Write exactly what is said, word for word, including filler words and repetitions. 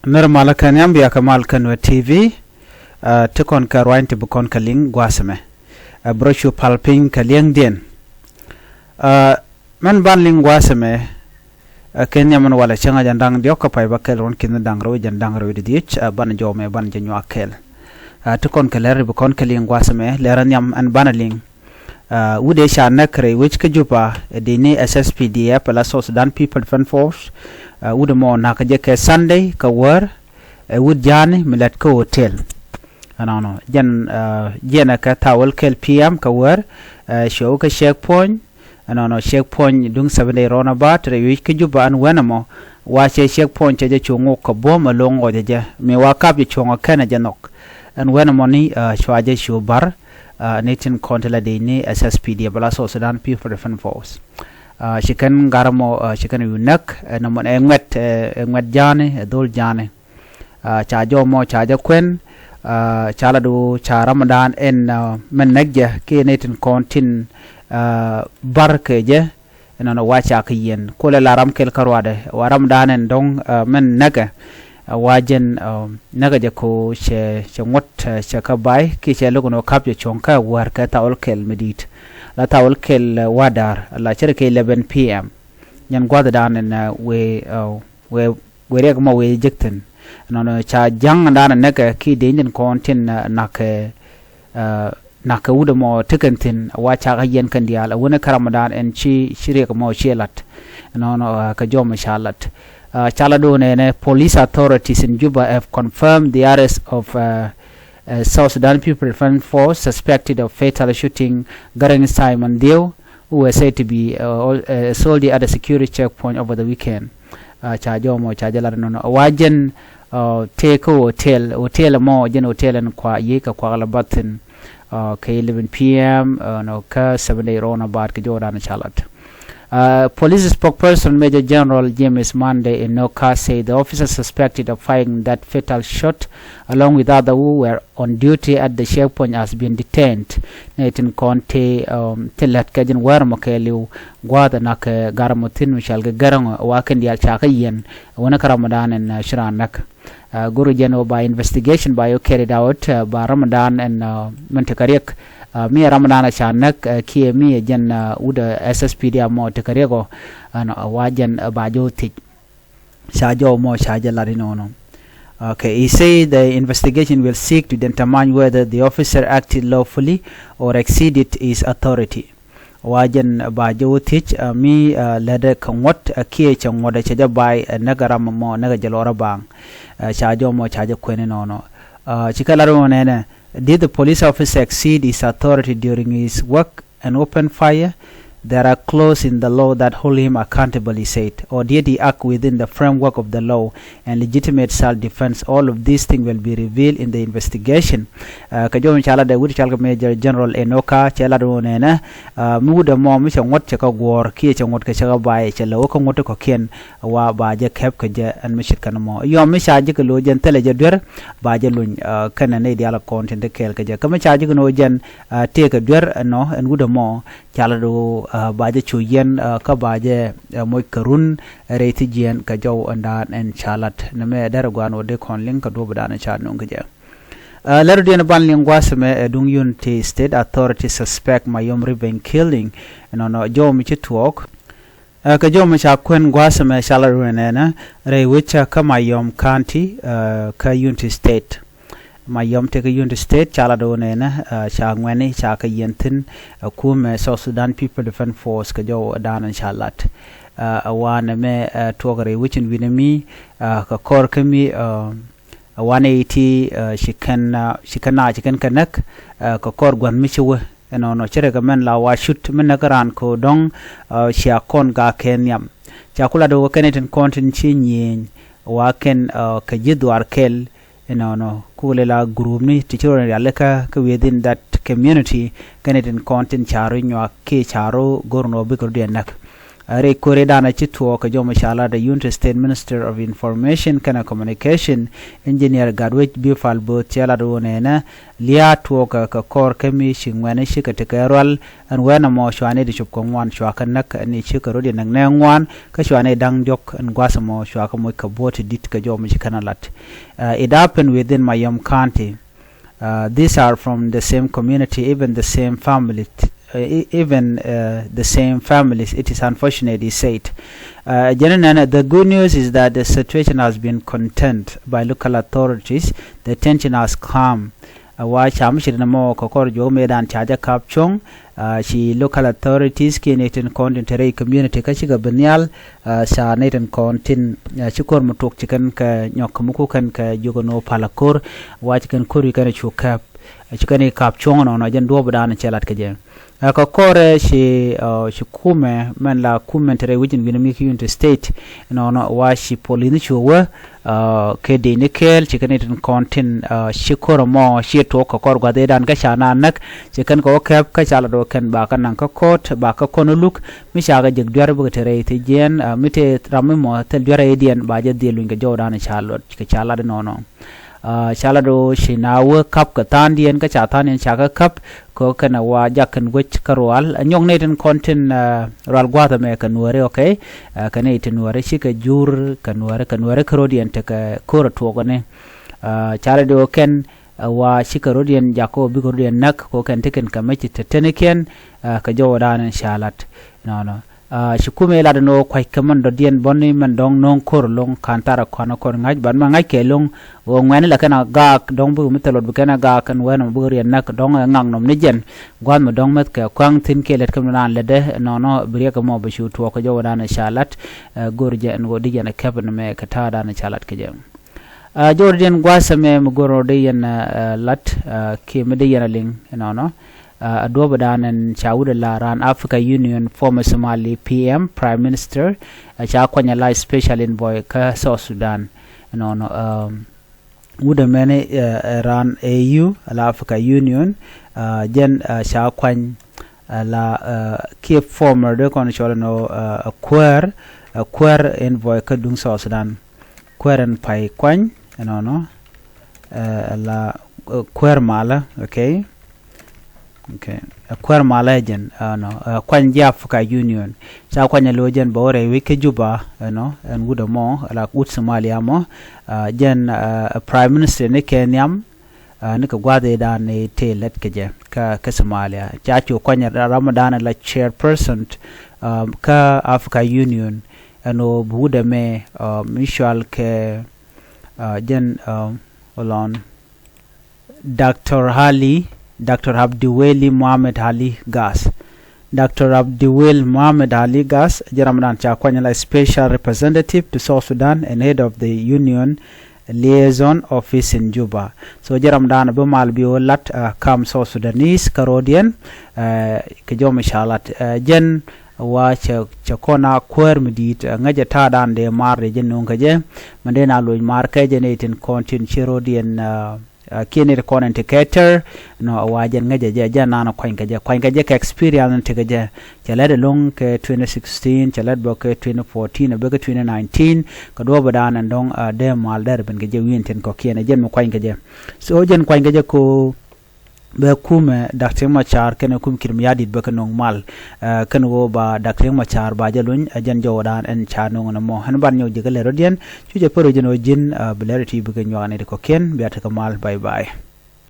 Nɛr malä kɛ nhiam bia kɛ mal kɛn wä T V. Ti kɔn kɛ ruany ti bi kɔn kɛ liŋ gua̱a̱th ɛmɛ. Bro cu pal piny kɛ liɛŋdiɛn. Mɛn ban liŋ gua̱a̱th ɛmɛ kɛ nhiam mɛn walɛ cäŋ a jɛn da̱ŋ diɔ̱k kä pay bä kɛl ruɔ̱n ki̱n da̱ŋ rɛw jɛn da̱ŋ rɛw di dhiec. Ban jɔmɛ ban jɛ nyuak kɛl. Ti kɔn kɛ lɛr ti bi kɔn kɛ liŋ gua̱a̱th ɛmɛ lɛr nhiam ɛn ban liŋ. Wut ëë ca näk rɛy wec kä Juba ɛ dini S S P D F ala South Sudan People Defense Force. Wut ɛmɔ nakä jɛ kɛ Sunday kä wäär ɛ wut ja̱a̱ni mi lät kä hotel. Ɛnɔnɔ jɛn jiɛn ɛ kɛ thawäl kɛl P M kä wäär. Cuɛ wä kä checkpoint. Ɛnɔnɔ checkpoint duŋ seven day roundabout rɛy wec kä Juba ɛn wän ɛmɔ. Wa cɛ checkpoint cɛ jɛ cu ŋok kɛ buɔ̱m ɛ lo̱ŋ ŋɔcɛ jɛ mi wa kap jɛ cuɔ̱ŋ ɛ kɛn ɛ jɛ nhɔk. Ɛn wän ɛmɔ ni cua jɛ cu bar. Ni tin kɔn ti la dec ni S S P D F ala South Sudan People Defense Force. Ci kɛn gar ɛmɔ ci kɛn yu näk ɛn ɛmɔ ɛ ŋuɛt ɛ ŋuɛt ja̱a̱ni ɛ dhol ja̱a̱ni. Ca jɔmɔ ca jɛ kuɛn. Ca la du ca ramdan ɛn mɛn näk jɛ kiɛ ni tin kɔn tin bar kɛ jɛ. Ɛnɔnɔ wa ca kä yɛn kulɛ la ram kɛl kä ruadɛ wa ramdan ɛn dɔ̱ŋ mɛn näkɛ. Wa jɛn näkɛ jɛ ko cɛ cɛ ŋuɔ̱t cɛ kä bay kiɛ cɛ lo̱k ɛn ɣöö kap jɛ cuɔ̱ŋ kä wäär kɛ thawäl kɛl mi di̱i̱t. La thawäl kɛl wa da̱r la cɛ rɛ kɛ eleven P M. Nyɛn gua̱thdan ɛn wee wee wee riɛk mɔ wee jek thi̱n. Ɛnɔnɔ ca ja̱ŋdan ɛ näkɛ kiɛ dee nyin kɔn tin nakɛ nakɛ wut ɛmɔ tekɛn thi̱n wa ca kä yɛn kɛn diaal ɛ wunɛ kä ramdan ɛn ci ci riɛk mɔ ci lat. Ɛnɔnɔ kä jɔmɛ ca lat. Ca la do̱n ɛnɛ police authorities in Juba have confirmed the arrest of South Sudan People Defense Force suspected of fatal shooting Garang Simon Dhieu, who were said to be a soldier at a security checkpoint over the weekend. Ca jɔmɔ ca jɛ lat nɔnɔ wa jɛn tëë kä hotel hotel mɔ jɛn hotel ɛn kua yiey kɛ kuak la bathin. Kɛ eleven P M nɔ kä seven day roundabout kɛ jɔwdan ca lat. Police spokesperson Major General James Monday Enoka said the officer suspected of firing that fatal shot along with other who were on duty at the checkpoint has been detained. Ni tin kɔn ti ti lät kɛ jin wɛr mɔ kɛ liw gua̱a̱th na kɛ gar mɔ thin mi cɔal kɛ Gɛrɛŋ wa kɛn diaal ca kä yɛn. Wänä kä ramdan ɛn ci raan näk. Go̱r jɛn wä ba investigation ba yɔ carried out ba ramdan ɛn mɛn ti kä riɛk. Mi ramdan ca näk kiɛ mi jɛn wut S S P D F mɔ ti kä riɛk ɔ. Ɛn wa jɛn ba jɔ thiec. Ca jɔw mɔ ca jɛ lat inɔnɔ. Okay, he said the investigation will seek to determine whether the officer acted lawfully or exceeded his authority. Wa jɛn ba jɛ wä thiec mi lɛdɛ kɛ ŋuɔ̱t kiɛ cɛ ŋuɔ̱t cɛ jɛ bay näk ram mɔ näk jɛ lɔrä baŋ. Ca jɔw mɔ ca jɛ kuɛn inɔnɔ. Ci kɛ lat inɔnɔ nɛnɛ, did the police officer exceed his authority during his work and open fire? There are clauses in the law that hold him accountable, he said, or did he act within the framework of the law and legitimate self-defense? All of these things will be revealed in the investigation. Kɛ jɔw mi ca lat dee wut cɔal kɛ Major General Enoka cɛ lat wun ɛnɛ mi wut ɛmɔ mi cɛ ŋuɔ̱t cɛ kä guɔ̱ɔ̱r kiɛ cɛ ŋuɔ̱t kɛ cɛ kä bay cɛ lɛ wä kä ŋuɔ̱t kɔ̱kiɛn. Wa ba jɛ kɛp kɛ jɛ ɛn mi ce̱tkɛ ni mɔ yɔm mi ca ji̱ kɛ lo̱c jɛn thilɛ jɛ duer. Ba jɛ luny kɛnɛ nɛy diaal kɔn tin te kɛɛl kɛ jɛ kä mi ca ji̱ kɛ ni wä jɛn tëëkɛ duer ɛnɔ ɛn wut ɛmɔ. Ca lat wä ba jɛ cu yɛn kä ba jɛ moc kɛ run rɛy thi jiɛn kɛ jɔw ɛn daan ɛn ca lat ni mɛ derɛ guan wä dee kɔn liŋ kɛ duɔ̱pdan ca nuŋ kɛ jɛ. Lɛr diɛn ban liŋ gua̱a̱th ɛmɛ ɛ duŋ Unity State Authority suspect Mayom Revenge killing. Ɛnɔnɔ jɔw mi ci tuɔɔk. Kɛ jɔw mi ca kuɛn gua̱a̱th ɛmɛ ca la ruɛn ɛnɛ rɛy wecä kä Mayom County kä Unity State. Mayom tekɛ Unity State ca la ruɛn ɛnɛ ca ŋuɛni ca kɛ yɛn thi̱n. Kumɛ South Sudan People Defense Force kɛ jɔw dan ca lat. Ɛ wanɛ mɛ tuɔk rɛy wecin wi̱nɛ mi kɛ kɔr kä mi. Ɛ wanɛ iti ci kɛn ci kɛn na ci kɛn kɛ näk kɛ kɔr gua̱n mi ci wä. Ɛnɔnɔ ci rɛ kɛ mɛn la wa cut mi näk raan kɛ dɔ̱ŋ. Cia kɔn ga kɛ nhiam ca ku lat wä kɛn itin kɔn tin ci nyieny wa kɛn kɛ ji̱ dhuar kɛl. Ɛnɔnɔ ku lɛ la group ni ti ci rɔ rialikä kɛ within that community kɛn itin kɔn tin ca rɔ nyuak kiɛ ca rɔ go̱r nɔ bikɛ rɔ diɛ näk. Rɛy ko̱ri danɛ ci tuɔɔk kɛ jɔmɛ ca lat ɛ Unity State Minister of Information kɛnɛ Communication, Engineer Gatwec Bifal Both cɛ lat wunɛ nɛ lia̱a̱ tuɔɔk kɛ kɔr kä mi ci ŋuɛni cikɛ tekɛ rual. Ɛn wɛnɛ mɔ cua ni di cop kɛ ŋuan cua kɛ näk, ɛn ni cikɛ rot yɛ näk nɛ ŋuan kä cua ni da̱ŋ diɔk ɛn gua̱th mɔ cua kɛ moc kɛ buɔt ti dit kɛ jɔmɛ ci kɛn lat. It happened within Mayom County. These are from the same community, even the same family, even the same families. It is unfortunate, he said. Jɛn nɛnɛ, the good news is that the situation has been contained by local authorities. The tension has calmed. Wa ca mi ci ri nɛ mɔ kɛ kɔr juɔk mëë dan ca jɛ kap cuɔ̱ŋ. Ci local authorities kiɛ ni tin kɔn tin te rɛy community kä cikɛ bi nhial. Ca ni tin kɔn tin ci kɔr mi tuɔk ci kɛn kɛ nyɔk kɛ mi ku kɛn kɛ juɔk ni wä pal a ko̱r. Wa ci kɛn ko̱r ci kɛn cu kɛp, ci kɛn kap cuɔ̱ŋ nɔnɔ jɛn duɔp dan cɛ lat kɛ jɛ. Kɛ kɔrɛ ci ci kumɛ mɛn la kumɛ te rɛy wi̱c in wi̱n mi ki Unity State nɔnɔ wa ci polith ni cu wä. Kɛ dee ni kɛɛl ci kɛn itin kɔn tin ci kɔrɛ mɔ ci tuɔk kɛ kɔr gua̱th idan kä ca na näk. Ci kɛn kɛ wä kɛp kä ca la dɔk kɛn ba kä naŋ kä kɔt ba kä kɔn luk mi ca kɛ jek duer bikɛ te rɛy thi jiɛn mi te ram mi mɔ thil duer idiɛn ba jɛ dhil luny kɛ jɔw dan ca lot kɛ ca lat nɔnɔ. Ca la do ci na wä kap kɛ tha̱a̱ŋdiɛn kä ca tha̱a̱ŋdiɛn ca kä kap. Kɛ kɛn a wa jak kɛn guec kä rual a nyɔk ni tin kɔn tin rual gua̱th ɛmɛ kɛ nuɔri, okay. Kɛ ni tin nuɔri cikɛ jur kɛ nuɔri kɛ nuɔri kä rodiɛn tekɛ ko̱r a tuɔk ni. Ca la do kɛn a wa cikɛ rodiɛn jak kɛ wä bikɛ rodiɛn näk kɛ kɛn ti kɛn kɛ mec ti te tenikiɛn. Kɛ jɔwä dan ca lat nɔnɔ. Ci kumɛ lat ni wä kuac kɛ mɛn dɔ̱diɛn bɔni mɛn dɔ̱ŋ no̱o̱ŋ ko̱r lo̱ŋ ka̱n thar a kɔn a kɔn ŋa̱c ban mɛ ŋa̱c kɛ lo̱ŋ. Wä ŋuɛni la kɛn a gaak dɔ̱ŋ bikɛ mi thilot bi kɛn a gaak kɛn wɛn mɛ bikɛ riɛn näk dɔ̱ŋ ɛ ŋak nɔm ni jɛn. Gua̱th mɛ dɔ̱ŋ mɛth kɛ kua̱ŋ thi̱n kiɛ lɛt kɛ mi naan lɛtdɛ nɔnɔ bi riɛk kɛ mɔ bi cu tuɔɔk kɛ jɔwä dan ca lat. Go̱r jɛ ɛn wä di jɛn a kɛp ni mɛ kɛ ta̱a̱ dan ca lat kɛ jɛ. Jɔwä di jɛn gua̱th ɛmɛ mi go̱r wä di jɛn lat kiɛ mi di jɛn a liŋ nɔnɔ. A duɔ̱p dan ɛn ca wut a la ran Africa Union former Somali P M Prime Minister. Ca kuany a la special envoy kä South Sudan nɔnɔ. Wut a mɛni ran A U a la Africa Union. Jɛn ca kuany a la kiɛ former de kɔn cɔl nɔ a kuäär a kuäär envoy kä duŋ South Sudan. Kuäär ɛn pay kuany nɔnɔ. A la kuäär malä, okay. Okay. Ɛ kuäär malä jɛn ɛnɔ kuany ji̱ Africa Union. Ca kuany ɛ lo̱ jɛn bɛ wä rɛy wec kä Juba ɛnɔ ɛn wut ɛmɔ la wut Somalia mɔ. Jɛn ɛ Prime Minister ni kɛ nhiam ni kɛ gua̱th i̱ dan ni tëë lät kɛ jɛ kä kä Somalia. Ca cu kuany ɛ ram dan la chairperson kä Africa Union ɛn ɣöö bi wut ɛmɛ mi cual kɛ jɛn hold on. Doctor Ali, Doctor Abdiweli Mohamed Ali Gas. Doctor Abdiwel Mohamed Ali Gas jɛ ram dan ca kuany la special representative to South Sudan and head of the Union liaison office in Juba. So jɛ ram dan bi mal bi wä lat kam South Sudanese kä rodiɛn kɛ jɔm ca lat jɛn wa cɛ cɛ kɔn a kuäär mi di̱i̱t ŋäcɛ ta̱a̱ dan dee mar dee jɛ nuŋ kɛ jɛ. Mɛn dee na loc mar kɛ jɛ ni tin kɔn tin ci rodiɛn kiɛ ni ti kɔn in ti kɛ tɛr nɔ a wa jɛn ŋäcɛ jɛ jɛ nan kuany kɛ jɛ kuany kɛ jɛ kɛ experience in ti kɛ jɛ. Cɛ lɛt ɛlɔŋ kɛ twenty sixteen, cɛ lɛt bä kɛ twenty fourteen a bä kɛ twenty nineteen. Kɛ duɔ̱ɔ̱p dan in dɔŋ a dee mal dɛr ben kɛ jɛ wi̱i̱n tin kɔkiɛn a jɛn mi kuany kɛ jɛ. So jɛn kuany kɛ jɛ ko bɛ kumɛ Dak Riek Machar kɛnɛ kum Kiir Mayardit bɛ kɛ no̱o̱ŋ mal. Kɛn ɣöö ba Dak Riek Machar ba jɛ luny ɛ jɛn jɔwä dan ɛn ca no̱o̱ŋ ɛn ɛmɔ ɛn ban nyɔk ji̱ kɛ lɛr rɔ̱diɛn. Cu jɛ pär ɣöö jɛn ɣöö ji̱n bi lɛr iti bikɛ nyuak ni ti kɔ̱kiɛn bia tekɛ mal. Bye bye.